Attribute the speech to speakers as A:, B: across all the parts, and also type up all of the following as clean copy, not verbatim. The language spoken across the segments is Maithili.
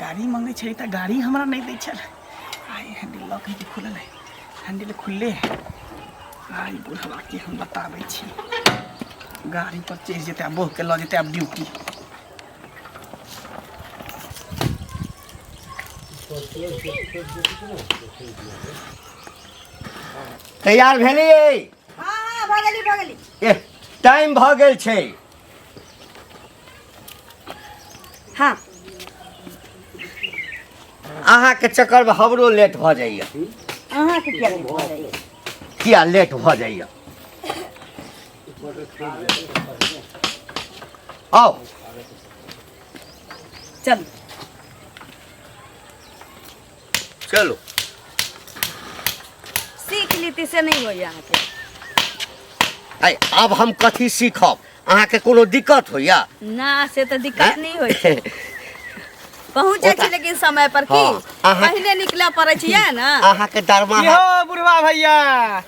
A: गाड़ी मंगै छली तऽ गाड़ी हमरा नहि दै छल। आइ हैंडल लॉक है कि खुलल है? हैंडल खुलले है। आइ बुढ़वा के हम बताबै छी, गाड़ी पर चढ़ि जेतै आ बोह के लऽ जेतै आब ड्यूटी।
B: तैयार भेलियै?
C: हाँ हाँ, भऽ गेली, भऽ गेली।
B: एह, टाइम भऽ गेल छै।
C: हाँ।
B: अहाँके चक्करमे हमरो लेट भऽ जाइए।
C: अहाँके किया लेट भऽ जाइए?
B: किया लेट भऽ जाइए? आउ।
C: चलू।
B: चलू।
C: सीख लीती से नहि होइए अहाँके।
B: आइ आब हम कथी सीखब? अहाँके कोनो दिक्कत होइया?
C: ना, से तऽ दिक्कत नहि होइ छै। पहुँच जाइ छी लेकिन समय पर की?
B: हाँ,
C: पहिने निकलऽ पड़ै छै इएह ने।
B: अहाँके दरमाहा।
A: की हो बुढ़वा भैया,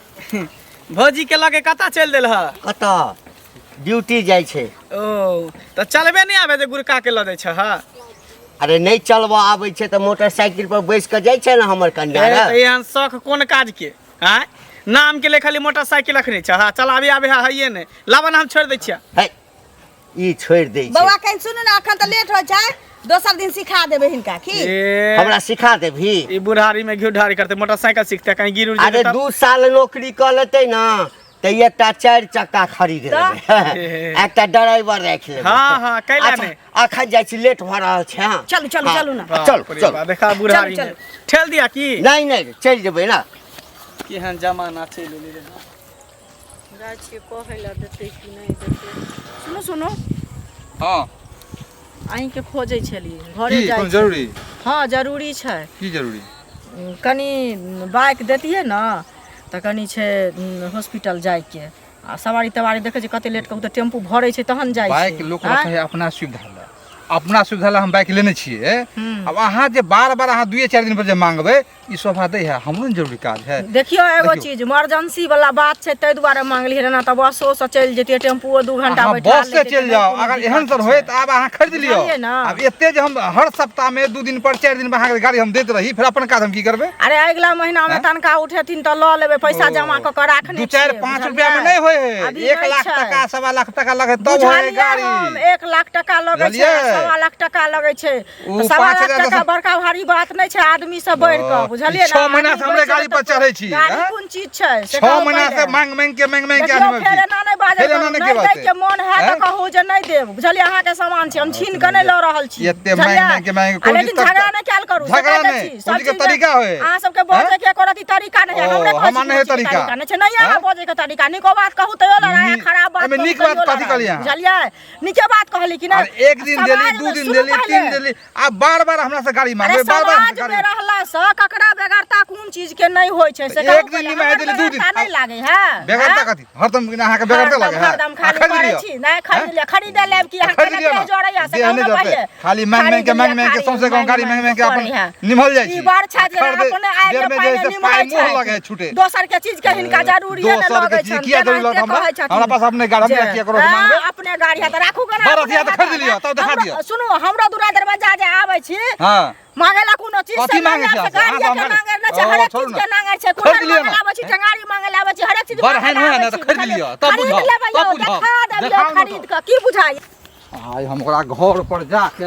A: भौजी के लगे कतऽ चलि देल ह?
B: कतऽ ड्यूटी जाइ छै।
A: ओ तऽ चलबे नहि आबे जे गुड़का के लऽ जाइ छ? हँ।
B: अरे नहि चलबऽ आबै छै तऽ मोटरसाइकिल पर बैस कऽ जाइ छै ने हमर कन्या।
A: ए,
B: रे।
A: तऽ एहन शौख कोन काज के? आँय, नाम के लिए खाली मोटरसाइकिल रखने छ? हाँ, चलाबे आबे है हइए नहि। लाबऽ ने, हम छोड़ि दै छियै।
B: है, ई छोड़ि दै छै।
C: बौआ, कनि सुनू ने, अखन तऽ लेट होइ छै, दोसर दिन सिखा देबै हिनका की?
A: ए,
B: हमरा सिखा देबही?
A: ई बुढ़ारी में घी ढारी करते, मोटरसाइकिल सीखते, कहीं गिर उड़
B: अरे
A: जेतै तब?
B: 2 साल नौकरी कऽ लेतै ने तऽ एकटा 4 चक्का खरीद लेबै, एकटा ड्राइवर राखि लेबै।
A: हाँ, हाँ, कैला
B: अच्छा,
A: नहि?
B: अखन जाइ छी, लेट भऽ रहल छै। हाँ।
C: चलू, चलू।
B: हाँ,
C: चलू ने।
A: बाप
B: चलू,
A: रे
B: चलू।
A: बाप, देखा बुढ़ारी
C: चलू।
A: में ठेल दिया की?
B: नहि नहि, चलि जेबै ने।
A: केहन जमाना चलि एलै रे बाप।
D: जाइ छियै कहै लए, देतै कि नहि देतै। सुनू, सुनू।
E: हाँ।
D: अहीँके खोजै छलियै घरे।
E: की
D: जाइ
E: कोनो
D: छी।
E: जरूरी?
D: हँ, जरूरी छै।
E: की जरूरी?
D: कनि बाइक देतियै ने तऽ कनि छै हॉस्पिटल जाइके आ सवारी तवारी देखै छियै कते लेट कऽ तऽ टेम्पू भरै छै तहन जाइ छै।
E: बाइक लोक
D: आँय?
E: रखै है अपना सुविधा लए, अपना सुविधा लए हम बाइक लेने छियै। आब अहाँ जे बार बार अहाँ दुए चारि दिन पर जे मांगबै, ई शोभा दै है? हमरो ने जरूरी काज है।
D: देखियौ, एगो
E: देखियौ।
D: चीज इमरजेंसी वाला बात छै, ताहि दुआरे मांगलियै, ना तऽ बसो से चलि जैतियै, टेम्पुओ 2 घंटा
E: अहाँ
D: बैठा
E: बस से
D: लेतियै,
E: चलि
D: तऽ
E: जाउ।
D: नहि कोनो
E: अगर एहन
D: दिक्कत
E: सर होय
D: छै।
E: तऽ आब अहाँ खरीद लियौ।
D: बुझलियै ने?
E: आब एते जे हम हर सप्ताह में 2 दिन पर 4 दिन पर अहाँके गाड़ी हम दैत रही, फेर अपन काज हम की करबै?
D: अरे, अगिला महीना में
E: आँय?
D: तनखा उठेथिन तऽ लऽ लेबै, पैसा
E: ओ,
D: जमा कऽ कऽ राखने
E: 2 4
D: छियै,
E: 5
D: बुझलियै?
E: रुपया में नहीं होय है।
D: अभी
E: 1
D: नहि
E: लाख
D: छै।
E: टका, 1.25 लाख टका लगे तब होय है
D: बुझलियै?
E: गाड़ी।
D: हम 1 लाख टका लगै छै,
E: बुझलियै?
D: 1.25 लाख टका लगै छै।
E: ओ
D: तऽ 1.25
E: पाँच
D: लाख
E: हजार
D: टका बड़का भारी बात नहि छै आदमी से बढ़ि कऽ,
E: ओ,
D: बुझलियै
E: ई
D: ने?
E: 6 महीना
D: आदमी
E: से हमरे
D: बढ़ि छै
E: गाड़ी पर
D: तऽ
E: चढ़ै छी,
D: गाड़ी
E: आँय?
D: कोन चीज छै से
E: 6
D: कहू
E: महीना से
D: पहिले।
E: मांग मांग के, मांग मांग के
D: देखियौ,
E: आनबै
D: फेर
E: छी।
D: एना नहि बाजल
E: फेर एना
D: करू।
E: नहि के
D: नहि दै
E: बाजतै?
D: के मोन है तऽ
E: आँय?
D: कहू जे नहि देब, बुझलियै? अहाँके सामान छै, हम छीन कऽ नहि लऽ रहल छी,
E: एते मांग
D: बुझलियै?
E: मांग के, मांग के
D: आ
E: कोन
D: लेकिन
E: चीज तक-
D: झगड़ा नहि कयल करू से
E: झगड़ा
D: कहि दै
E: नहि,
D: छी।
E: कोन
D: सब
E: चीज के
D: चीज
E: तरीका होय?
D: अहाँ सबके बजै के एको रति तरीका नहि है।
E: ओ,
D: हमरे कहै
E: हमरा
D: छी
E: नहि है
D: कोनो चीज के
E: तरीका।
D: तरीका नहि छै। नहि, अहाँ
E: आँय?
D: बजै के तरीका नीको बात कहू तैयो लड़ाइ, खराब बात
E: एहिमे
D: कहू
E: नीक बात
D: तैयो
E: कथी
D: लड़ाइ,
E: कहलियै अहाँ?
D: बुझलियै? नीके बात कहली कि नहि?
E: अरे 1 दिन देली,
D: समाज
E: 2
D: मे
E: दिन
D: सुनू
E: देली,
D: पहिले।
E: 3 देली, आब बार बार हमरा से गाड़ी
D: अरे
E: मांगबै, बार बार
D: समाज
E: गाड़ी
D: में रहला से ककरा बेगरता कोन चीज के नहीं होइ छै से
E: एक
D: कहू
E: दिन
D: पहिले।
E: निमाहि
D: हमर
E: देली, 2 दिन।
D: बेगरता नहीं लागे है?
E: बेगरता
D: हैं?
E: कथी हरदम अहाँके बेगरता
D: हरदम
E: लगे है?
D: हरदम खाली
E: खरीद
D: करै
E: लिअ।
D: छी। नहि खरीद लिअ, खरीदे लेब कि अहाँ
E: खरीद
D: केना
E: लिअ
D: देह
E: ने।
D: जोड़ैया से
E: देह
D: कहू
E: नहि
D: ने
E: जोड़तै।
D: पहिले।
E: खाली मांगि मांगि के,
D: खरीद
E: मांगि मांगि के
D: लिअ,
E: सौंसे गाँव गाड़ी मांगि मांगि के
D: करै है।
E: अपन निमहल जाइ
D: ई
E: छी।
D: बड़ छै जे
E: खरीदे-
D: अपने आइ
E: देर
D: के
E: में जे
D: पाइ
E: है से
D: निमहै
E: पाइ मुँह
D: छै।
E: लगे है छूटे।
D: दोसर के चीज के हिनका जरूरी ने
E: दोसर के
D: लगै
E: चीज
D: छनि,
E: किया जरूरी
D: तेनाहिते
E: लगत हमरा?
D: कहै छथिन।
E: हमरा पास अपने गाड़ी, हम
D: जे,
E: किया ककरो से
D: हँ,
E: मांगबै?
D: अपने गाड़ी है तऽ राखू केना
E: बड़
D: अपने
E: अथी है तऽ खरीद
D: हाथ
E: लिअ, तब देखा
D: हमरो-
E: दिअ।
D: सुनू, हमरो दुरा दरवाजा जे आबै छी
E: हाँ।
D: मांगे ला कोनो चीज
E: कथी
D: से
E: मांगे
D: मांगे
E: छी
D: से
E: अहाँ से?
D: गाड़िए
E: अहाँ
D: के
E: तऽ
D: मांगे नहि छै,
E: ओ,
D: हरेक
E: छोड़ू
D: चीज
E: ने।
D: के नांगे छै,
E: खरीद
D: कुलर
E: लिअ
D: मांगे
E: ने।
D: आबै छी, टेंगारी मांगे आबै छी, हरेक चीज
E: बड़
D: मांगे
E: हैन होय
D: आबै
E: ने तऽ
D: छी,
E: खरीद
D: बुझलियै?
E: लिअ, तब
D: खरीद
E: बुझब,
D: लेबै
E: तब
D: यौ,
E: बुझब।
D: देखा देब यौ
E: देखाउ ने
D: खरीद कऽ, की बुझाइ?
E: आइ हम ओकरा घर पर जाके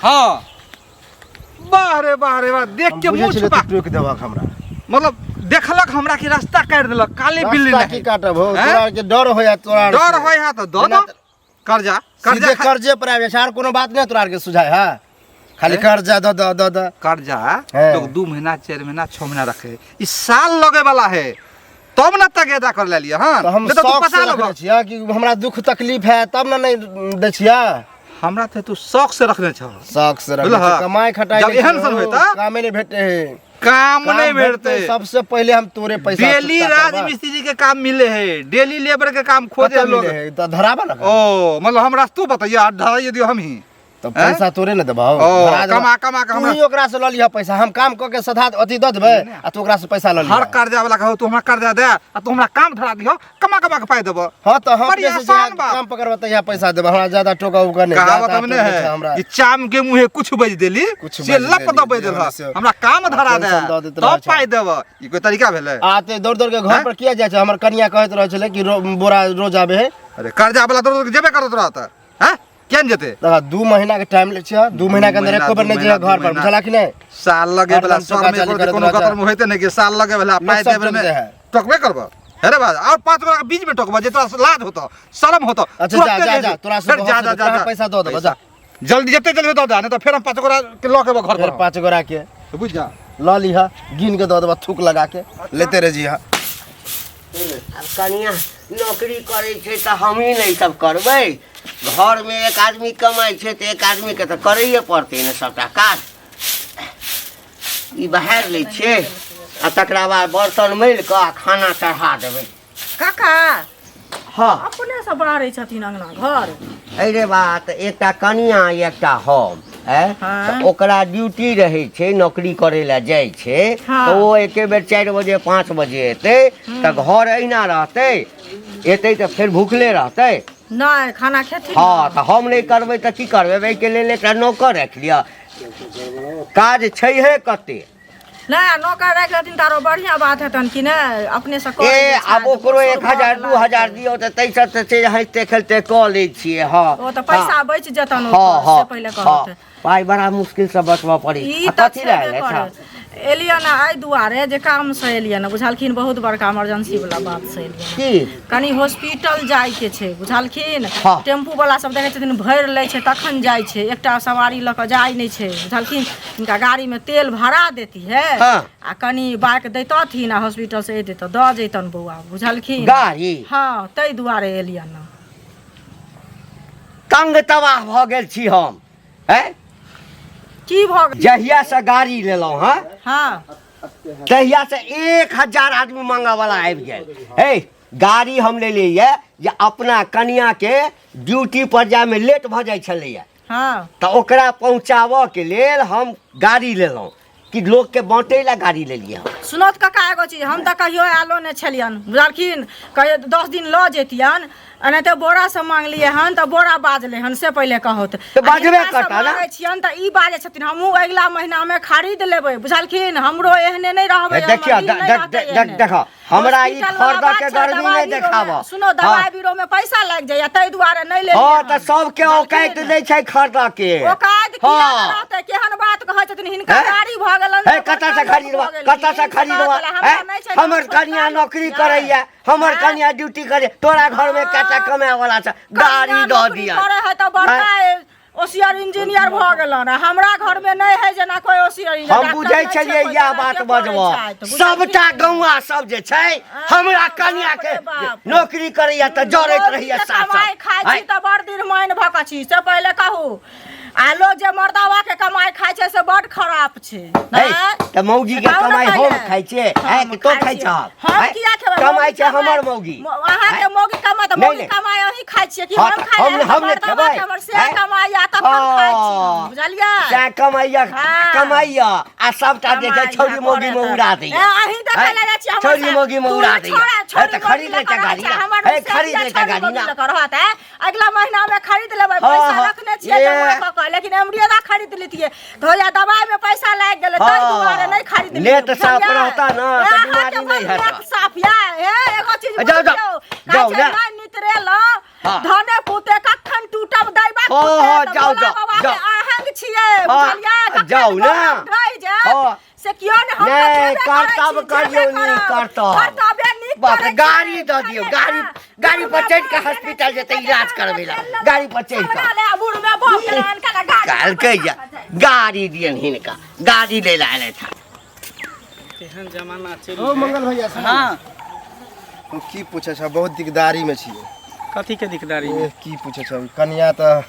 E: हाँ, वाह रे वाह रे वाह, देख के
F: बुझै
E: मुंह
F: छलियै
E: छुपा
F: तू टोकि देबक हमरा।
E: मतलब देखलक हमरा कि रास्ता काटि देलक काले बिल्ली
F: रास्ता
E: नहीं।
F: की काटब हो?
E: हैं?
F: तोरा आरके डर होया तोरा आर
E: डर
F: से।
E: होय है तऽ दऽ
F: बिना
E: दो कर्जा, कर्जा
F: सीधे कर्जे पर आबि जाइ छै, आर कोनो बात नहि तोरा आरके सुझाय है, खाली कर्जा दऽ दऽ दऽ दऽ।
E: कर्जा
F: हैं।
E: लोग 2 महीना, 4 महीना, 6 महीना रखे, ई साल लगे वाला है तब न तगेदा कर लेलियै। हाँ,
F: तऽ हम
E: नहीं तऽ तू
F: शौक
E: पचा
F: से
E: लेबह।
F: रखने छियै कि हमरा दुख तकलीफ है तब ने नहि दै छियै।
E: हमरा तऽ तू शौक से रखने छह।
F: शौक से रखने
E: बुझलह?
F: छियै, कमाइ खटाइ
E: जब
F: नहि
E: एहन
F: छै,
E: सन
F: हो,
E: होय तऽ?
F: कामे नहि भेटै है।
E: काम नहीं
F: काम भेटतै,
E: भेटते।
F: सबसे पहले हम तोरे पैसा
E: डेली
F: चुकता
E: राज
F: करबा।
E: मिस्त्री के काम मिले है, डेली लेबर के काम खोजे
F: कतऽ
E: लोग।
F: मिले है? तऽ धराबा ना।
E: ओ मतलब हम रास्तो बतैया, धराइए दियो हम ही।
F: तऽ पैसा तोरे ने देबौ।
E: ओ,
F: धरा देबौ।
E: कमा कमा के
F: तू
E: हमरा
F: ही ओकरा से लऽ लिह पैसा, हम काम कऽ के सधा अथी दऽ देबै आ तू ओकरा से पैसा लऽ लिह।
E: हर कर्जा वाला कहो तू हमरा कर्जा दे आ तू हमरा काम धरा दिहो, कमा कमा के पाई देबो।
F: हाँ तऽ हम
E: बड़ी
F: अपने से
E: आसान
F: जहिया
E: बात।
F: काम पकड़बै तहिया पैसा देबै, हमरा ज्यादा टोका उका नहि।
E: कहावत
F: ज्यादा
E: हम नहि
F: टोकै छै
E: है
F: हमरा।
E: कि चाम के मुँहे कुछ बज देली
F: कुछ
E: से
F: बाजि
E: लप
F: देली,
E: दऽ बज
F: जे
E: देलह,
F: हमरा से-
E: हमरा काम धरा दे
F: टेंशन दऽ दैत
E: तब
F: रहै छै।
E: पाई देबो, ई कोई तरीका भेलै?
F: आ ते दौड़ दौड़ के घर पर किया जाइ छै? हमर कनिया कहैत रहै छलै कि बोरा रोज आबै है।
E: अरे कर्जा वाला दौड़ दौड़ के जेबे करत रहत हैं, किया नहि जेतै?
F: दादा 2 महीना के टाइम लै छियै, 2 महीना के अंदर
E: महीना,
F: एको बेर
E: दू
F: नहि जइहे
E: महीना,
F: घर
E: दू
F: पर,
E: महीना।
F: बुझला कि नहि?
E: साल लगे
F: हरदम
E: वाला
F: टोका
E: सर में
F: चाली
E: एको
F: करैत
E: कोनो
F: रहै छै।
E: गतर में होइते नहि कि साल लगे वाला
F: लोक
E: पाई
F: सब
E: देबे में
F: टोकते है।
E: टोकबे करबो। अरे बात और 5 गोरा के बीच में टोकबो जे तोरा से लाज होतो शर्म होतो।
F: अच्छा,
E: तुरंते
F: जा, जा,
E: दे
F: जा,
E: दे।
F: तोरा से
E: फिर
F: बहुत
E: जा, जा,
F: तोरा
E: जा, जा।
F: पैसा दऽ देबो, जा।
E: जल्दी जते जल्दी दऽ दे, नहीं तो फेर हम 5 गोरा के लऽ के एबो घर
F: फेर
E: पर।
F: 5 गोरा के
E: तो बुझ जा,
F: लऽ लिह, गिन के दऽ देबो, थूक लगा के लेते रह जइह।
B: आब कनिया नौकरी करै छै तऽ हमही ने ई सब करबै। घरमे एक आदमी कमाइ छै तऽ एक आदमीके तऽ करैए पड़तै ने सबटा काज। ई बहारि लै छियै आ तकरा बाद बर्तन मलि कऽ आ खाना चढ़ा देबै।
D: काका
B: हँ,
D: अपने से बाहरै छथिन अंगना घर?
B: अरे बात, एकटा कनिया एकटा हम आँय,
D: हाँ।
B: तऽ ओकरा ड्यूटी रहै छै, नौकरी करै लए जाइ छै।
D: हाँ।
B: तऽ ओ एके बेर 4 बजे 5 बजे एतै तऽ घर अहिना रहतै, एतै तऽ फेर भुखले रहतै।
D: नहि, खाना खेथिन।
B: हँ, तऽ हम नहि करबै तऽ की करबै? एहिके लेल एकटा नौकर राखि लिअ, काज छैहे कते।
D: नहि, नौकर राखि लेथिन तऽ आरो बढ़िआँ बात हेतनि कि नहि, अपने से करै
B: ए
D: जे छथि,
B: आब ओकरो
D: बुढ़
B: 1000
D: भऽ
B: 2000
D: गेला।
B: दियौ तऽ ताहिसँ तऽ छै हँसिते खेलते कऽ लै छियै। हँ,
D: ओ तऽ पैसा बचि जेतनि
B: हँ
D: ओकर,
B: हँ
D: से पहिले
B: हँ
D: कहत।
B: पाइ बड़ा मुश्किलसँ बचबऽ पड़ै।
D: ई
B: आ
D: तऽ
B: कथी लए
D: छेबे
B: एलै?
D: करे। एलियन एहि दुआरे जे कामसँ एलियन, बुझलखिन, बहुत बड़का इमरजेंसी वाला बात से एलियन।
B: की?
D: कनी हॉस्पिटल जाइके छै, बुझलखिन।
B: हाँ।
D: टेम्पू वाला सब देखै छथिन भरि लै छै तखन जाइ छै, एकटा सवारी लऽ कऽ जाइ नहि छै, बुझलखिन। हिनका गाड़ीमे तेल भरा देती है।
B: हाँ।
D: आ कनी बाइक दैतथिन आ हॉस्पिटल से एतै तऽ दऽ जैतन बौआ, बुझलखिन।
B: गाड़ी?
D: हँ, ताहि दुआरे एलियन।
B: तंग तबाह भऽ गेल छी हम। हैं,
D: की भऽ गेल?
B: जहियासँ गाड़ी लेलहुँ हँ
D: हँ,
B: तहियासँ 1000 आदमी मांगऽवला आबि गेल। हे, गाड़ी हम लेलियै जे अपना कनियाके ड्यूटी पर जायमे लेट भऽ जाइ छलैया।
D: हँ,
B: तऽ ओकरा पहुँचाबऽके लेल हम गाड़ी लेलहुँ कि लोकके बाँटै लए गाड़ी लेलियै हम?
D: सुनत काका, एगो चीज, हम तऽ कहियो आयलो नहि छलियनि, बुझलखिन, कहियो 10 दिन लऽ जैतियनि। एनाहिते बोरा सब मांगलियै हन तऽ बोरा बाजलै हन, से पहिले कहत।
B: तऽ बाजबे करता ने।
D: मांगै छियनि तऽ ई बाजै छथिन, हमहूँ अगिला महीनामे खरीद लेबै, बुझलखिन, हमरो एहने नहि रहबै,
B: हे,
D: हमर
B: देखियौ,
D: दिल नहि रहतै एहने।
B: देखो, हमरा ई
D: हॉस्पिटल वाला
B: खरीदऽ
D: बात
B: के
D: छै,
B: गर्मी
D: दवाइ
B: नहि
D: बीरोमे-
B: देखाबऽ।
D: सुनो,
B: हँ।
D: दवाइ बीरोमे पैसा लागि जाइए, ताहि दुआरे नहि लेलियै
B: हँ, तऽ
D: हन।
B: सबके औकाति
D: बुझलखिन?
B: नहि छै खरीदऽ के।
D: औकात किया
B: हँ।
D: ने रहतै? केहन बात कहै छथिन हिनका?
B: हैं?
D: गाड़ी भऽ गेलनि
B: हे,
D: तऽ
B: कतऽ से
D: बड़का लोक
B: खरीदबा?
D: भऽ गेलखिन।
B: कतऽ से खरीदबा?
D: कहत हमरा
B: हैं?
D: नहि छै, हम
B: हमर
D: छोटका
B: कनिया
D: लोक
B: नौकरी
D: छियै।
B: करैया, हमर
D: हैं?
B: कनिया ड्यूटी करे, तोरा घरमे कएटा कमाय वाला छै? गाड़ी
D: कनिया
B: दऽ
D: नौकरी
B: दिअ।
D: करै है तऽ बड़का ओसियर इंजीनियर भऽ गेलन, आ हमरा घरमे नहि है जेना कोई ओसियर इंजीनियर।
B: हम
D: डॉक्टर
B: बुझै
D: नहि छै
B: छलियै
D: कोइ,
B: इएह
D: जेना
B: बात
D: के करै
B: बजबऽ।
D: छथि, बुझलखिन?
B: सबटा गौआ सब जे छै हमरा कनिया
D: बाप
B: के
D: रे बाप।
B: नौकरी करैया तऽ जरैत
D: मौगी
B: रहैया
D: के
B: सास।
D: कमाइ खाइ छी तऽ बड़ दिरमाइन भऽ कऽ छी, से पहिले कहू। आ लोक जे मर्दावा के कमाइ खाइ छै से बड़ खराब छै।
B: हे, तऽ मौगी के
D: खाउ ने
B: कमाइ हम
D: पहिले।
B: खाइ छियै?
D: हम
B: हैं, कि तो खाइ
D: छियै।
B: छहक?
D: हम
B: हैं?
D: किया खेबै?
B: कमाइ
D: मौगी
B: छै हमर मौगी।
D: अहाँके
B: हैं?
D: मौगी कमाइ तऽ
B: नहि,
D: मौगी
B: नहि।
D: कमाइ अहीं खाइ छियै कि
B: हाँ,
D: हम
B: तऽ
D: खाइ?
B: हम नहि
D: मर्दावा
B: खेबै?
D: के हमर से
B: हैं?
D: कमाइ आ तखन खाइ छी हम,
B: हाँ।
D: बुझलियै?
B: सएह कमाइया।
D: हाँ।
B: कमाइया आ सबटा जे छै
D: कमाइया
B: छौरी मौगी मे
D: करे
B: उड़ा
D: तऽ।
B: दैया।
D: ए, अहीं देखै लए जाइ छियै हमर
B: छौरी
D: से।
B: मौगी मे
D: तू
B: उड़ा दैया।
D: छोड़ा,
B: हे,
D: छौरी
B: तऽ खरीद
D: मौगी
B: लेतै
D: लऽ कऽ
B: गाड़ी
D: रहै
B: ना।
D: छै, हमर
B: हे,
D: से
B: खरीद
D: किया
B: लेतै
D: छौरी
B: गाड़ी
D: मौगी
B: ना।
D: लऽ कऽ रहत, हैं? अगिला महीना में खरीद लेबै।
B: हाँ,
D: पैसा
B: हाँ।
D: रखने छियै
B: ए।
D: जमा कऽ कऽ, लेकिन एमरियदा खरीद लेतियै तऽ होइया दवाई में पैसा लागि गेलै, ताहि
B: हाँ।
D: दुआरे नहि खरीद लेलियै,
B: नेत साफ
D: बुझलियै?
B: रहता ना,
D: ए,
B: तऽ
D: अहाँके
B: बीमारी नहि
D: बड़
B: हेता।
D: नेत साफ या। हे, एगो चीज
B: जाउ, जाउ,
D: बुझियौ, कहै
B: जाउ
D: छै,
B: ने।
D: नहि नितरेलहुँ
B: हाँ।
D: धने पुते कखन टूटब दैबा
B: हाँ,
D: पुते,
B: हाँ,
D: तऽ
B: जाउ,
D: भोला
B: जाउ,
D: बाबा के
B: जाउ।
D: आहंग छियै,
B: हाँ,
D: बुझलियै? कखन
B: जाउ ने।
D: गौरव ढहि जायत,
B: हाँ।
D: से कियो ने। हम तऽ
B: नहि,
D: जेबे करै
B: करतब
D: छी,
B: करियौ
D: जेबे
B: नी,
D: करब।
B: करतब।
D: करतबे नीक
B: बाप रे,
D: करै छी,
B: गाड़ी दऽ दियौ,
D: बुझलियै?
B: गाड़ी
D: हाँ।
B: गाड़ी पर चढ़ि कऽ हॉस्पिटल जेतै इलाज करबै लए, गाड़ी पर चढ़ि कऽ। कहलकै जे गाड़ी दियनि हिनका, गाड़ी लै लए आयल था।
A: तेहन जमाना चलि
F: ओ मंगल भैया, सुनू।
A: हाँ।
F: हम की पूछै छ, बहुत दिकदारी में छियै।
A: कथी के दिकदारी?
F: ए, की पूछै छ, कनिया तऽ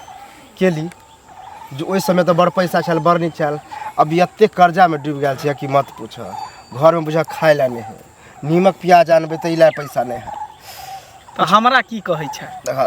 F: केली जे ओहि समय तऽ बड़ पैसा छल, बड़ नीक छल। अब एते कर्जा में डूबि गेल छियै कि मत पूछ। घरमे बुझा खाय लए नहि है, नीमक प्याज आनबै तऽ ई लए पैसा नहि है।
A: तऽ हमरा की कहै छै?
F: देख,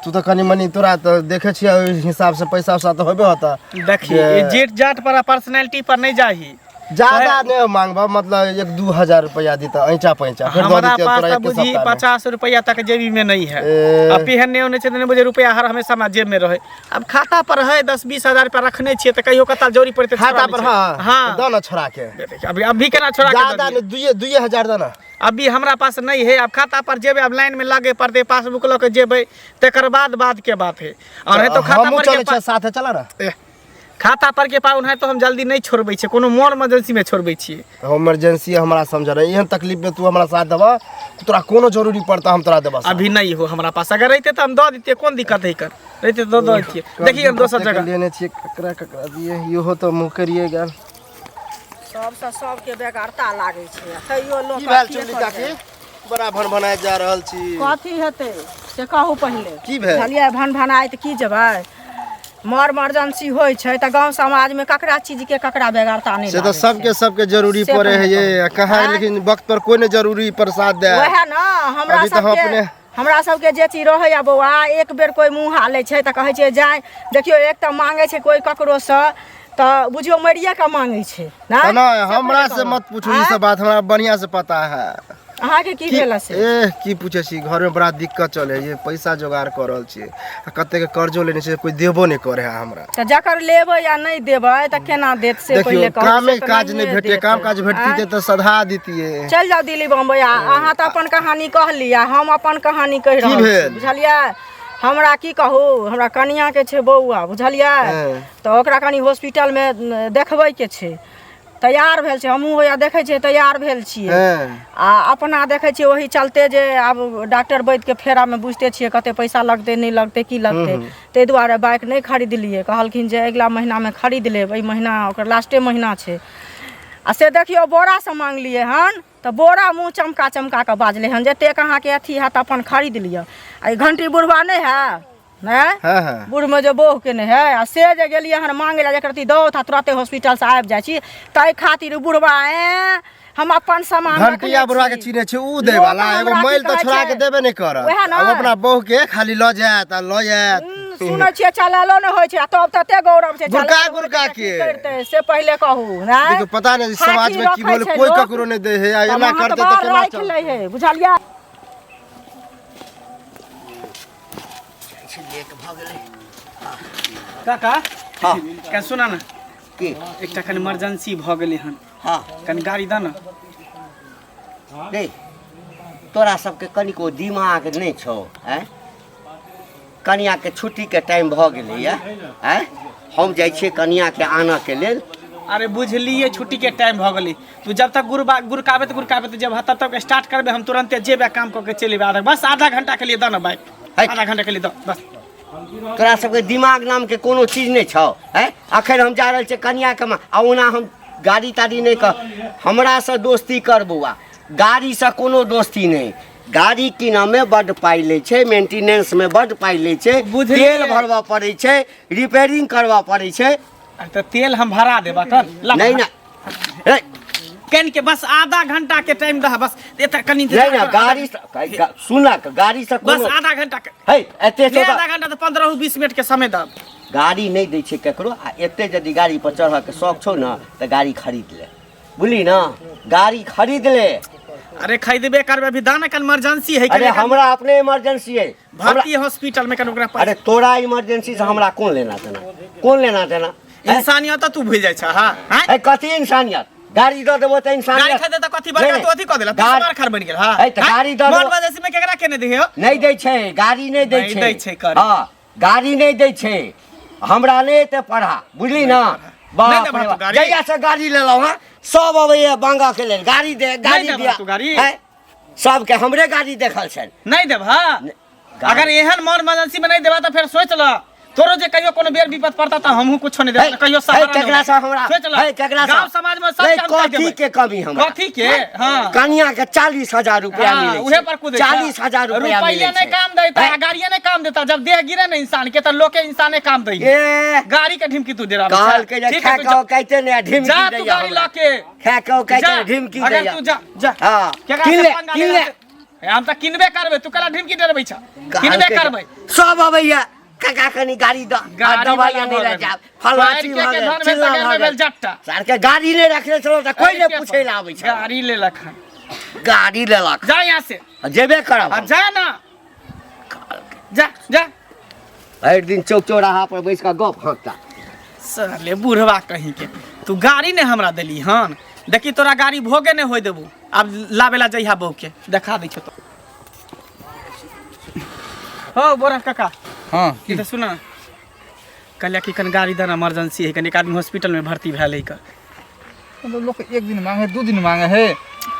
F: तू तऽ कनि मनि तोरा तऽ देखै छियै ओहि हिसाबसँ पैसा उसा तऽ होबे होता।
A: देखी,
F: जे-
A: ई जेठ जाट पर आ पर्सनैलिटी पर नहीं जाही।
F: ज्यादा नहीं मांगबा, मतलब 1-2 हजार रुपया दीता, ऐंचा पैंचा फिर दऽ
A: हमारा
F: दितियै
A: पास
F: तोरा
A: तो
F: एके
A: बुझी
F: सप्ताहमे।
A: 50 रुपया तक जेबी में नहीं है।
F: ए।
A: आ पेहने ओने छै तऽ नहीं बुझे रुपया हर हमेशा हमरा जेब में रहे। अब खाता पर है, 10-20 हजार रुपया रखने छियै तऽ कहियो कताल जरूरी पड़ते।
F: खाता पर? हाँ।
A: हाँ।
F: दऽ न छोड़ा के।
A: अभी अभी केना छोड़ा के
F: ज्यादा
A: दऽ दियै?
F: नहीं, दुइये दुइये हजार दऽ न।
A: अभी हमरा पास नहीं है। अब खाता पर जेबै, अब लाइन में लागे पड़ते, पासबुक लऽ के जेबै, तकर बाद बाद के बात है। और है तो खाता
F: हमहूँ
A: पर के
F: चलै छियै साथे, चल न।
A: एह, खाता पर के पास है तो हम जल्दी नहीं छोड़बै छियै, कोनो मोर इमरजेंसी में छोड़बै छियै।
F: इमरजेंसी हमरा समझ रहे, एहन तकलीफ में तू हमरा साथ देबह, तोरा कोनो जरूरी पड़ता हम तोरा देबह साथ।
A: अभी नहीं हो हमरा पास, अगर रहते तो हम दऽ दितियै। कोन दिक्कत है कर, रहते तो दऽ दितियै। देखिए, हम दोसर
F: कतेक
A: जगह
F: लेने छियै, ककरा ककरा दिए, इहो तऽ मुँह करिए गेल।
D: सबसँ सबके बेगरता लागै छै आ तैयो लोक
F: की भेल
D: अथिये
F: चुनरी
D: करै
F: काकी? बड़ा भन जा रहल छी।
D: कथी हेतै से कहू पहिले।
F: की भेल?
D: बुझलियै, भन भनाइत की जेबै, मर इमरजेंसी होइ छै तऽ गाँव समाजमे ककरा चीजके ककरा बेगरता नहि
F: से तऽ
D: लागै छै।
F: सबके सबके जरूरी
D: से
F: पड़े है।
D: पहिले
F: ये कहाँ?
D: आँय?
F: लेकिन वक्त पर कोई नहीं जरूरी पर साथ दे।
D: वएह ने हमरा
F: अभी तऽ हम
D: सबके
F: अपने-
D: हमरा सबके जे चीज रहैया बौआ, एक बेर कोइ मुँह हालै छै तऽ कहै छै जाय देखियौ। एक तऽ मांगै छै कोइ ककरोसँ तऽ बुझियौ मरिए कऽ मांगै छै।
F: तऽ
D: नहि
F: नहि,
D: से
F: हमरा
D: पहिले
F: से
D: कहू।
F: मत पूछू ई सब बात, हमरा बढ़िया से पता है।
D: अहाँके की भेल से?
F: एह, की पूछे छी, घर में बड़ा दिक्कत चले है। ये पैसा जोगाड़ कर रहल छियै आ कते के कर्जो लेने छै, कोई देबो नहीं करे है हमरा।
D: तऽ जकर लेबै या नहि देबै तऽ केना देत से
F: देखियौ,
D: पहिले कहू।
F: कामे
D: से तऽ
F: काज नहीं
D: नहिए
F: भेटे।
D: देत।
F: काम काज भेटती तऽ सधा दितियै।
D: चलि जाउ दिल्ली बम्बई। आ अहाँ तऽ अपन कहानी कहली आ हम अपन कहानी कहि रहल छी।
F: भेल?
D: बुझलियै, हमरा की कहू, हमरा कनियाके छै बौआ, बुझलियै? तऽ ओकरा कनि हॉस्पिटलमे देखबैके छै। तैयार भेल छै, हमहूँ हैया देखै छियै, तैयार भेल छियै। आ अपना देखै छियै, ओही चलते जे आब डॉक्टर वैद्यके फेरामे बुझिते छियै कते पैसा लगतै, नहि लगतै, की लगतै, ताहि दुआरे बाइक नहि खरीदलियै। कहलखिन जे अगिला महीनामे खरीद लेब, एहि महीना ओकर लास्टे महीना छै। आ से देखियौ, बोरासँ मांगलियै हन तऽ बोरा मुँह चमका चमका कऽ बाजलै हन जे एतेक अहाँके अथी हैत तऽ अपन खरीद लिअ। आ ई घंटी बुढ़बा नहि है नहि?
F: हाँ हाँ।
D: बूढ़मे जे बोह केने है, आ से जे गेलियै हन मांगे लए जे एक रत्ती दौथ आ तुरते हॉस्पिटलसँ आबि जाइ छी, ताहि खातिर बुढ़बा ऐं हम अपन सामान रखने
F: घंटिया बुढ़वा के
D: छी।
F: चिन्है छै ऊ दै वाला।
D: लोक
F: एगो
D: हमरा
F: मैल
D: की
F: तऽ
D: कहै
F: छोड़ा के
D: छै?
F: देबे नहि करत।
D: वएह ने।
F: आब अपना बहू के खाली लऽ जायत आ लऽ जायत।
D: सुनै छियै चललो नहि होइ छै आ तब तते गौरव छै।
F: गुड़का
D: चललो होइ छै
F: गुड़का
D: तऽ की
F: के।
D: करतै से पहिले कहू नहि?
F: देखियौ, पता नहि समाज में की
D: रखै
F: बोल
D: छै
F: कोई
D: लोक।
F: ककरो नहि दै है आ
D: तऽ
F: एना
D: महतबर
F: करतै तऽ केना
D: राखि
F: चलतै?
D: लै है, बुझलियै?
A: काका।
B: हाँ।
A: कनि सुना ने।
B: की?
A: एकटा कनि इमरजेंसी भऽ गेलै हन। कनि गाड़ी दऽ ने।
B: रे, तोरा सबके कनिको दिमाग नहि छौ? आँय, कनियाके छुट्टीके टाइम भऽ गेलैए। आँय, हम जाइ छियै कनियाके आनऽके लेल।
A: अरे बुझलिए, छुट्टी के टाइम भऽ गेलै। तू जब तक गुरबा गुरकाबैत गुरकाबैत जब तब तक स्टार्ट करबै, हम तुरंते जेबै, काम कऽ के चलि एबै। आधा, बस आधा घंटा के लिए दऽ ने बाइक।
B: है।
A: आधा घंटा के लिए दऽ बस।
B: तोरा सबके दिमाग नामके कोनो चीज नहि छौ? आँय, अखन हम जा रहल छियै कनियाके आ ओना हम गाड़ी ताड़ी नहि कह। हमरासँ दोस्ती कर बौआ, गाड़ीसँ कोनो दोस्ती नहि। गाड़ी कीनऽमे बड्ड पाइ लै छै, मेंटेनेंसमे बड्ड पाइ लै छै।
A: बुझलियै।
B: तेल भरबऽ पड़ै छै, रिपेयरिंग करबऽ पड़ै छै।
A: अरे तऽ तेल हम भरा देबा कर।
B: नहि नहि, हे,
A: कनि के बस आधा घंटा के टाइम दह बस, एतऽ कनि
B: नहि नहि, गाड़ी सुनक गाड़ीसँ
A: बस
B: कोनो
A: आधा घंटा के
B: हे, एते
A: नहि, आधा घंटा तऽ 15-20 मिनट के समय दह।
B: गाड़ी नहि दै छै ककरो। आ एते यदि गाड़ी पर चढ़ऽके शौक छौ ने तऽ गाड़ी खरीद ले, बुझली ने? गाड़ी खरीद ले।
A: अरे खरीदबे करबे, अभी दाना कन इमरजेंसी है।
B: अरे, हमरा अपने इमरजेंसी है हमरा।
A: भर्ती हॉस्पिटल में कन ओकरा
B: अरे, तोरा इमरजेंसी से हमरा कोन लेना देना, कोन लेना देना? हैं?
A: इंसानियत तऽ तू भूल जाइ छ। हां।
B: है, कथी इंसानियत? गाड़ी दऽ देबो तऽ इंसानियत?
A: गाड़ी खरीदे तऽ कथी बड़का
B: नहि,
A: तू अथी कऽ देला तू?
B: गाड़ी-
A: समार खार बनि गेल। हां।
B: है, तऽ गाड़ी दऽ देबो।
A: इमरजेंसी में केकरा केने दिहे हो?
B: नहि दै छै गाड़ी, नहि दै
A: नहि
B: छै।
A: दै छै करी।
B: हँ, गाड़ी नहि दै छै। हमरा नहि एते पढ़ा, बुझली ने?
A: नहि
B: बाप
A: देबह
B: रे
A: तू
B: बाप।
A: गाड़ी?
B: जहिया से गाड़ी लेलहुँ हँ, सब अबैया बांगा के लेल, गाड़ी दे, गाड़ी
A: देबह
B: दिया।
A: तू गाड़ी?
B: हैं? सबके हमरे गाड़ी देखल छनि।
A: नहीं देबह? अगर एहन मन इमरजेंसी में नहीं देबा तऽ फेर सोच ल, तोरो जे कहियो कोनो बेर विपद पड़ता तऽ हमहूँ कुछो नहीं देब कहियो
B: है,
A: सहारा नहीं
B: केकरा से
A: होबै।
B: हमरा
A: सोच ल।
B: है, केकरा से?
A: गाँव समाज में सब
B: नहीं,
A: के हम कहि
B: कथी
A: देबै।
B: के कमी हमरा?
A: कथी के? हाँ।
B: कनिया के 40,000 रुपया
A: हाँ,
B: मिलै
A: उहे
B: छै।
A: पर कूदै छै।
B: 40,000 रुपया
A: रुपैया
B: मिलै
A: नहीं
B: छै।
A: काम देता।
B: है?
A: गाड़िया नहीं काम देता। जब देह गिरे ना इंसान के तऽ लोके इंसाने काम दै।
B: ए,
A: गाड़ी के ढिमकी तू दे रहा।
B: कहल के जे खा के कहते ने ढिमकी
A: जा तू
B: दैया
A: गाड़ी
B: हमरा।
A: लऽ के
B: खा के कहते
A: जा
B: ने ढिमकी
A: अगर
B: दैया।
A: तू जा जा।
B: हाँ,
A: केकरा
B: किन
A: से
B: ले,
A: पंगा
B: किन
A: लेला
B: ले।
A: से? हम तऽ किनबे करबै, तू कला ढिमकी डरबै छ? किनबे करबै।
B: सब अबैया, काका कनी गाड़ी द,
A: गाड़ी
B: दवाई
A: वाला
B: आनै
A: भऽ
B: लए
A: गेल।
B: जायब, फलना
A: पैर
B: चीज
A: के
B: भऽ
A: के
B: गेल,
A: धन भेल
B: चिल्ला
A: तऽ
B: भऽ
A: भेल
B: गेल।
A: जट्टा।
B: सारके गाड़ी नहि रखने छलहुँ तऽ कोइ नहि पूछै लए आबै छै।
A: गाड़ी लेलक हन।
B: गाड़ी लेलक।
A: जा यहाँ से।
B: जेबे करब।
A: आ
B: हम।
A: जा ना, जा जा।
B: भरि दिन चौक चौराहा पर बैस कऽ गप हाँकता।
A: साले बुढ़वा कहीं के, तू गाड़ी ने हमरा देली हन। देखी, तोरा गाड़ी भोगे ने होय देबू। आब लाबे ला जइहा बहू के, देखा दै छौ तो। हो बोरा काका।
E: हाँ, की?
A: तऽ सुना, कहलियै कि कनि गाड़ी दना, इमरजेंसी है, कनि एक आदमी हॉस्पिटल में भर्ती भेल है।
E: मतलब लोग एक दिन मांगे, 2 दिन मांगे है,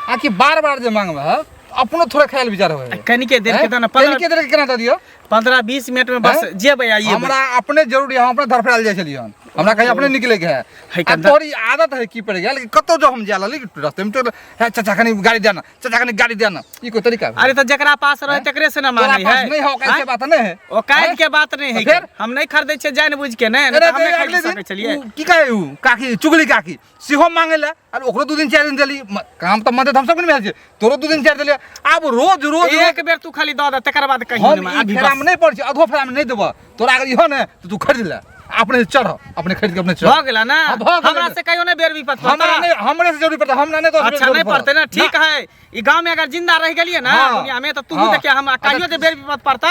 E: आखिर बार बार जे मांगबे है, अपनो थोड़ा ख्याल विचार होय है।
A: कनिके देर के दना।
E: कनिके देर के केना दऽ दियौ?
A: 15-20 मिनट में बस।
E: हैं?
A: जेबै आ अयबै।
E: हमरा अपने जरूरी है, हम अपने धरफड़ायल जाइ छलियै हन, हमरा कहीं अपने निकले के है।
A: है।
E: आ
A: कंधा-
E: तोहर ई आदत है की पड़ गेल कि कतौ जो हम जाय लगली रास्ते में तो है, चाचा कनी गाड़ी देना, चाचा कनी गाड़ी देना, ई कोई तरीका भेल?
A: अरे, तऽ जकरा पास रहे तकरे से ना
E: तोरा
A: मांगे
E: पास
A: है।
E: नहीं हो कैसे
A: आँय?
E: बात नहीं है।
A: औकात के बात नहीं है।
E: फिर?
A: हम नहीं खरीदै छियै जानि बुझि के, नहि
E: अरे
A: तऽ हम
E: ते
A: नहि खरीद
E: अगले दिन
A: सकै छलियै।
E: उ की कहे उ काकी, चुगली काकी सेहो मांगे ला, और ओकरो 2 दिन 4 दिन देली। काम तऽ मदद हम सब नहि भेल छै, तोरो 2 दिन 4 देलियै, आब रोज रोज रोज।
A: एक बेर तू खाली दऽ दे, तकर बाद कहीं
E: हम
A: नहि
E: ई
A: अभी
E: फेरा
A: बस।
E: में नहीं पड़ छी, अधो फेरा में नहीं देबऽ तोरा। अगर इहो ने तो तू खरीद ले, अपने चढ़, अपने खरीद के अपने चढ़।
A: भऽ गेला ना?
E: हाँ, भऽ गेलै।
A: हमरा से कहियो नहि बेर विपत
E: हमरा
A: पड़ता।
E: नहीं, हमरे से जरूरी पड़ता, हमरा नहीं तो
A: अच्छा, नहीं पड़ते ना, ठीक है। ई गांव में अगर जिंदा रह गेलिए ना दुनिया में, तो तू देखिए, हम कहियो जे बेर विपत पड़ता,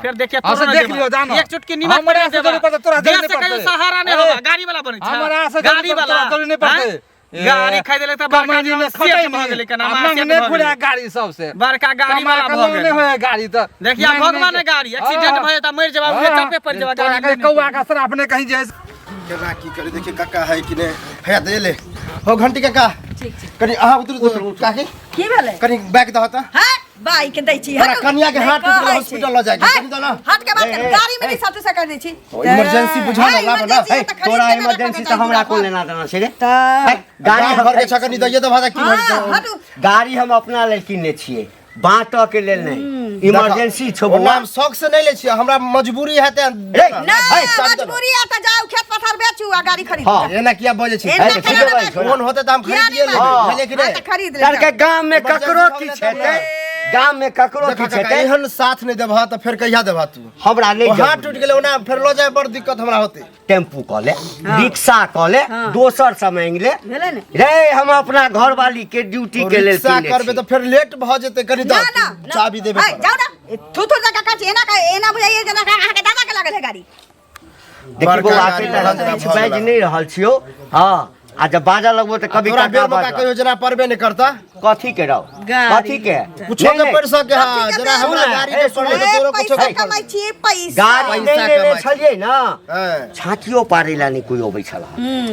A: फिर देखिए।
E: हाँ, से
A: तोरो
E: देख
A: ना
E: लियो, जानो।
A: एक चुटकी नीमक
E: हमरा
A: पर
E: से जरूरी पड़ता, तोरा
A: देह
E: जरूरी
A: से कहियो
E: पड़तै।
A: सहारा नहीं
E: अरे,
A: होगा। गाड़ी वाला बनै छै।
E: हमरा से जरूरी
A: गाड़ी
E: पड़तै,
A: वाला
E: तोरा जरूरी नहीं पड़तै।
A: आँय? गाड़ी खरीद ले तऽ बड़का
E: कमानी में
A: सेठ
E: खटै
A: भऽ गेलै, केना
E: आ
A: सेठ
E: मांगने
A: भऽ
E: घुरा
A: गेलै।
E: गाड़ी सबसे
A: बड़का गाड़ी
E: कमा
A: वाला
E: के
A: भऽ
E: लौने
A: गेलै।
E: होय गाड़ी तऽ
A: देखिए,
E: मांगने
A: भगवान
E: के-
A: गाड़ी एक्सीडेंट भऽ जेता, मरि जेबा, उहे चपे पड़ि जेबा।
E: तोरा
A: गाड़ी
E: के
A: नहि।
E: कौआ का सर अपने कहीं जाए।
F: केना की करी? देखिए, काका है कि नहीं है, दे ले हो घंटी। काका, कनी अहाँ उतरू तो काकी।
C: की भेलै?
F: कनी बैग दह तऽ।
C: हैं, बाइक दै छी?
F: बड़ा
C: हटू।
F: कनिया के हाथ
C: नहि
F: टूटि गेलै,
C: कहै
F: हॉस्पिटल
C: छी।
F: लऽ जाइके,
C: हैं?
F: कनी दऽ ना।
C: हट के बात कर, गाड़ी में नहीं साटू से कर दै छी।
F: इमरजेंसी बुझा ना, लाब ना।
C: इमरजेंसी है तऽ खरीद
B: तोरा
C: के ना
B: इमरजेंसी
C: रखऽ
B: तऽ हमरा
C: चाही।
B: कोन लेना देना छै रे?
C: तऽ
B: है, गाड़ी
F: गाड़ी
B: हम
F: घर के छ, कनी दैये तऽ भादा की भऽ
C: हाँ,
F: जेतै?
C: हटू।
B: गाड़ी हम अपना लेल किनने छियै, बाँटऽ के लेल नहि। इमरजेंसी छौ
F: ओ
B: बौआ।
F: नाम शौक से नहीं ले छियै, हमरा मजबूरी है ते।
B: रे,
C: नहि,
B: है,
C: मजबूरी है तऽ जाउ खेत पथार बेचू आ गाड़ी खरीद।
B: हाँ।
F: एना किया बजै छी?
C: एना
B: है,
C: केना
B: ठीके
C: बजै
B: बाजै छौ।
F: फोन होते तऽ हम
C: किया
F: खरीदिए
C: नहि
F: लेबै,
B: हाँ।
F: बुझलियै कि
C: हाँ,
F: नहि?
C: तऽ खरीद ले।
B: लड़के, गाम में
F: इमरजेंसी
B: ककरो
F: भऽ
B: किछु
F: गेलै
B: हेतै,
F: तऽ
B: गाम में ककरो
F: देखा
B: किछु
F: काका,
B: हेतै,
F: एहन साथ नहि देबह तऽ फेर कहिया देबह तू?
B: हमरा नहि
F: ओ हाथ
B: जरूरी।
F: टूटि गेलै, ओना फेर लऽ जाय बड़ दिक्कत हमरा होतै।
B: टेम्पू कऽ ले, रिक्शा कऽ ले, दोसर से मांगि ले।
C: भेलै ने?
B: रे, हम अपना घरवाली के ड्यूटी के लेल
F: रिक्शा
B: किने
F: करबै
B: छी।
F: तऽ फेर लेट भऽ जेतै, कनी
C: ना
F: दऽ
C: ना ना।
F: चाबी देबे
C: है,
F: करब।
C: जाउ ना, थू थू जका काची एना का एना बुझाइए जेना अहाँके दादा के लागल है गाड़ी।
B: देखी
F: बड़का
B: बौआ,
F: गाड़ी
B: एखन
F: वाला
B: हम
F: जेना
B: किछु
F: भऽ
B: बाजि
F: गेला।
B: नहि रहल छियौ। हँ, आ जब बाजऽ लगबो तऽ कभी
F: तोरा
B: काका
F: बेर मौका
B: बाजऽ।
F: कहियो जना पड़बे नहि करता।
B: कथी के रौ?
C: गाड़ी।
B: कथी के?
F: कुछो
B: नहीं,
F: के
B: नहीं,
F: पड़ सके। हाँ,
C: कथी के
F: जरा हमरा
B: सुन,
F: गाड़ी
B: ए,
F: के
B: सुन,
F: पड़ले
C: ए,
F: तऽ तोरो कुछो
C: पैसा
F: के
C: कमाइ छी, पैसा।
B: गाड़ी
F: पैसा
B: नहि लेने
F: कमाइ छी।
B: छलियै ने,
F: हँ।
B: छातियो पारै ला नहि कोइ अबै छल।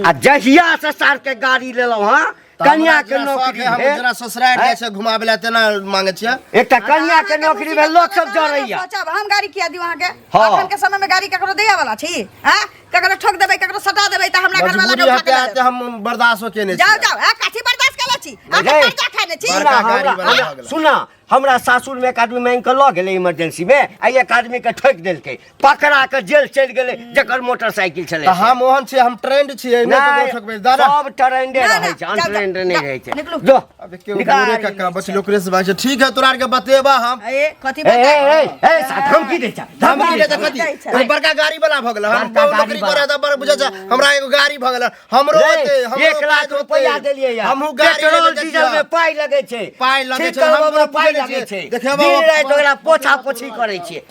B: आ जहिया से सार के गाड़ी लेलहुँ हँ,
F: तऽ
B: कनिया
F: हमरा
B: के
F: जेना शौक
B: नौकरी
F: है, हम
B: भेल।
F: जेना ससुरारि जाइ छै घुमाबै लए तेना मांगे छियै।
B: एकटा कनिया के नौकरी भेल, लोक सब जरैया।
C: सोचब, हम गाड़ी किया दियौ अहाँके?
B: हाँ।
C: अखन के समय में गाड़ी ककरो दैया वाला छी? हैं, ककरो ठोक देबै, ककरो सटा देबै तऽ हमरा घरवाला
F: मजबूरी
C: के उठा
F: हते
C: के लऽ
F: हते
C: जायत।
F: हम बर्दाश्त केने
C: जाओ
F: छियै।
C: जाओ, कथी बर्दाश्त केले छी? अहाँ
B: रे,
C: कर्जा खेने छी।
F: बड़का
B: सुना,
F: गाड़ी
B: हमरा
F: वाला भऽ गेलै।
B: सुना, हमरा सासुर में एक आदमी मांगि कऽ लऽ गेलै इमरजेंसी में, आ एक आदमी के ठोकि देलकै, पकड़ा कऽ जेल चलि गेलै, जकर मोटरसाइकिल छलै।
F: तऽ हम ओहन छियै, हम ट्रेंड छियै, नहि ककरो
B: नहि,
F: ठकबै दादा।
B: सब ट्रेंडे
C: ना,
B: रहै छै,
C: ना, जाओ,
B: अनट्रेंड नहि
C: जाओ,
B: रहै छै।
C: निकलू।
B: जो।
F: अबे केओ गोरे काका बचलो ओकरे से बात छै। ठीक है, तोरा आरके बतेबा हम।
C: ए, कथी
B: ए,
C: बता?
B: ए, ए, ए, सा धमकी दै छै?
F: धमकी दै तऽ कथी?
C: दै छै।
F: तोहर बड़का गाड़ी वाला भऽ गेल। हम
B: बड़का
F: बहु
B: गाड़ी
F: नौकरी
B: वाला।
F: करे तऽ बड़ बुझै छै, हमरा एगो गाड़ी भऽ गेल, हमरो
B: रे,
F: होतै, हमरो
B: 1 लाख
F: काज होतै।
B: रुपैआ देलियै यार।
F: हमहूँ गाड़ी
B: पेट्रोल
F: लेबै
B: डीजल में पाइ लगै छै।
F: पाइ लगै
B: ठीक
F: छै,
B: करबऽ
F: हमरो
B: मे पाइ
F: बुझै
B: लगै
F: छियै।
B: छै।
F: देखियौ
B: दिन
F: बाबा,
B: राति ओकरा पोछा पोछी करै छियै।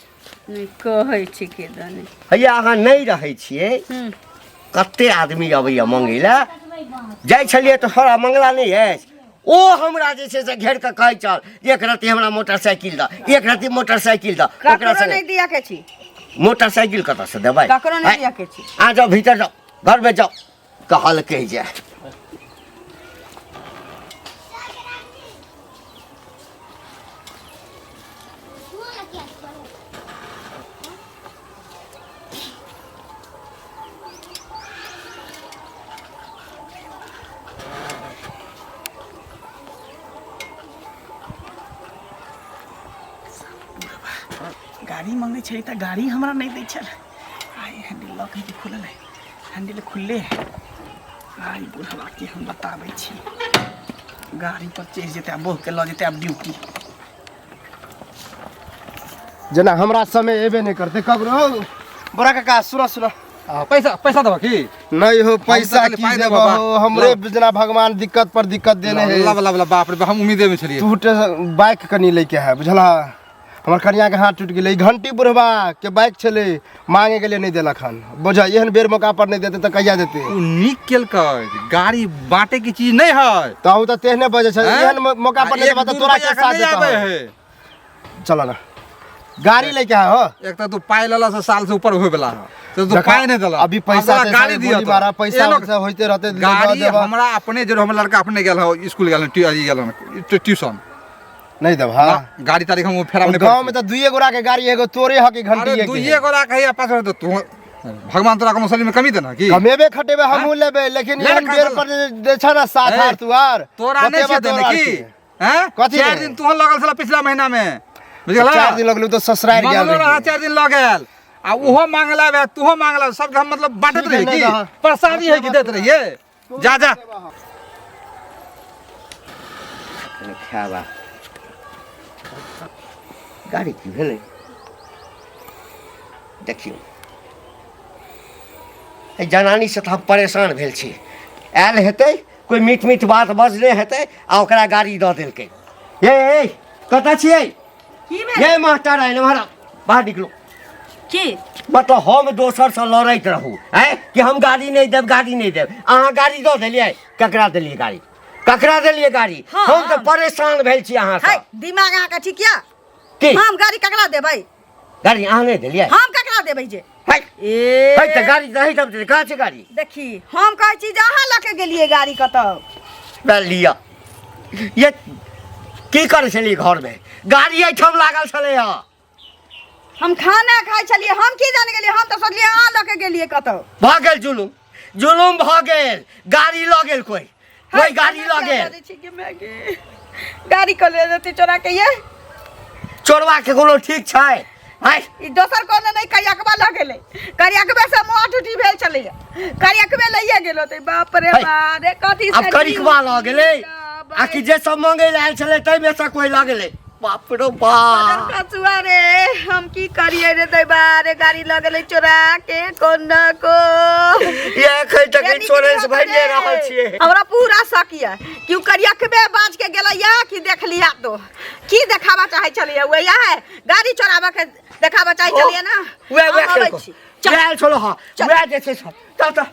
C: नहि कहै छी के दने।
B: हैया, अहाँ नहि रहै छियै, कते आदमी अबैया मंगै लए। जाइ छलियै तऽ थोड़ा मंगला नहि अछि, ओ हमरा जे छै से घेर कऽ कहै छल, एक रत्ती हमरा मोटरसाइकिल दऽ, एक रत्ती मोटरसाइकिल दऽ। ओकरा
C: ककरो
B: संगे
C: नहि दिया के छी।
B: मोटरसाइकिल कतऽसँ देबै?
C: ककरो नहि दिया के छी।
B: आ जाउ, भीतर जाउ, घरमे जाउ, कहलकै जे।
A: गाड़ी मंगै छली तऽ गाड़ी हमरा नहि दै छल। आइ हैंडल लॉक है कि खुलल है? हैंडल खुलले है। आइ बुढ़वा के हम बताबै छी, गाड़ी पर चढ़ि जेतै आ बहू के लऽ जेतै आब ड्यूटी।
F: जेना हमरा समय एबे नहि करतै ककरो। बड़ा काका सुन सुन।
E: आ, पैसा पैसा देबऽ की?
F: नहीं हो पैसा
E: खाली
F: की
E: पाइ
F: देबो
E: देबऽ बा।
F: हो, हमरे जेना भगवान दिक्कत पर दिक्कत देने है।
E: लब लब लब, बाप रे बाप, हम उम्मीदे में छलियै।
F: तू बाइक कनी लैके है बुझला, हमर कनिया के हाथ टूटि गेलै। ई घंटी बुढ़बा के बाइक छलै, मांगे के लिए नहीं देलक हन बुझा। एहन बेर मौका पर नहीं देते तऽ कहिया देते?
E: ओ नीक केलकै, गाड़ी बांटे के चीज नहीं है।
F: तहु तऽ तेहने बजै छै।
E: हैं?
F: एहन मौका पर
E: आ,
F: नहीं
E: एक
F: देबा तऽ
E: दू
F: तोरा
E: रुपैआ
F: के
E: के
F: साथ
E: नहीं
F: देता
E: आबै
F: हौ।
E: है।
F: चल ना गाड़ी लेके आ हो।
E: एक तऽ तू पाइ लेला से साल से ऊपर होय वाला है, तो तू
F: देखा,
E: पाइ नहीं देला।
F: अभी पैसा
E: हमरा
F: तैसा
E: गाड़ी
F: के
E: दिया
F: गोली
E: तो।
F: मारा, पैसा
E: एनो
F: वैसा होइते रहते,
E: गाड़ी
F: देबा।
E: हमरा अपने जरूर, हमर लड़का अपने गेल है स्कूल, गेल है अथी गेल है ट्यूशन।
F: नहीं देब हाँ
E: ना, गाड़ी तारीख हम फेरा में
F: गाँव में तो दुइये गोरा के गाड़ी एगो तोरे हकी घंटी
E: अरे दुइये गोरा कहिया पास तो तू भगवान तोरा कोनो शरीर में कमी देना की?
F: कमेबे खटेबे हमहूँ लेबे, लेकिन
E: ले
F: एहन
E: खा
F: बेर
E: ले।
F: पर जे छै ना साथ
E: ए,
F: हार तुआर
E: तोरा नहीं
F: बतेबा
E: छै देने
F: तोरा
E: की
F: के।
E: हैं?
F: कथी
E: चार
F: रे?
E: दिन तोहर लगल छला पिछला महीना में, बुझला?
F: 4 दिन लगलू तो ससुराल गेल
E: मंगलो रहा
F: रहियै।
E: 4 दिन लग गेल आ ओहो मांगला बे, तूहो मांगला, सबके हम मतलब बांटत
F: ठीक है,
E: रही
F: नहीं
E: की
F: दहा।
E: प्रसादी है की देत रहिए। जा जा।
B: खाबा गाड़ी की भेलै? देखियौ, एहि जनानीसँ तऽ हम परेशान भेल छी। आयल हेतै कोइ, मीठ मीठ बात बजने हेतै आ ओकरा गाड़ी दऽ देलकै। ये ए कतऽ छियै?
C: की भेल?
B: ये मास्टर आयल, एम्हर आउ, बाहर निकलू।
C: की?
B: मतलब हम दोसरसँ लड़ैत रहू आँय कि हम गाड़ी नहि देब, गाड़ी नहि देब, अहाँ गाड़ी दऽ देलियै। ककरा देलियै गाड़ी? ककरा देलियै गाड़ी?
C: हाँ।
B: हम तऽ परेशान भेल छी अहाँसँ।
C: है दिमाग अहाँके ठीक यऽ?
B: की?
C: हम गाड़ी ककरा देबै?
B: गाड़ी अहाँ नहि देलियै?
C: हम ककरा देबै जे
B: है
C: ए
B: है तऽ गाड़ी रहै तब कहाँ छै गाड़ी?
C: देखी, हम कहै छी जे अहाँ लऽ के गेलियै गाड़ी कतऽ।
B: लए लिअ, ये की करै छलियै घरमे? गाड़ी एहिठाम लागल छलै हँ।
C: हम खाना खाइ छलियै, हम की जाने गेलियै? हम तऽ सोचलियै अहाँ लऽ के गेलियै कतऽ।
B: भऽ गेल जुलुम, जुलुम भऽ गेल। गाड़ी लऽ गेल कोइ, कोइ गाड़ी लऽ गेल।
C: बजै छी कि मैगी गाड़ी कऽ ले जेतै चोरा के ये?
B: चोरवा के कोनो ठीक छै है?
C: ई दोसर कोनो नहि, करियकबा लऽ गेलै। करियकबे से मुँह टूटी भेल छलैया, करियकबे लैये गेल होतै। बाप रे
B: है।
C: बा रे, कथी
B: आब
C: से
B: करिकबा लऽ गेलै आ कि जे सब मंगै लए आयल छलै ताहिमे से कोइ लऽ गेलै? बाप रो बाप।
C: कचुआ रे, हम की करियै रे दैबा रे? गाड़ी लऽ गेलै चोरा के कोना को।
B: ये एखन तक इंश्योरेंस भरिए रहल छियै।
C: हमरा पूरा शक यऽ कि उ करियकबे बाज के गेलै या कि देख लिया तो की देखाबा चाहै छलियै? वह है गाड़ी चोराबा के देखाबा चाहै छलियै ना?
B: वएह
C: हम
B: वएह
C: अबै
B: खेलको
C: छी। चल।
B: वएह छलो। हँ, वएह जे छै से। चल चल।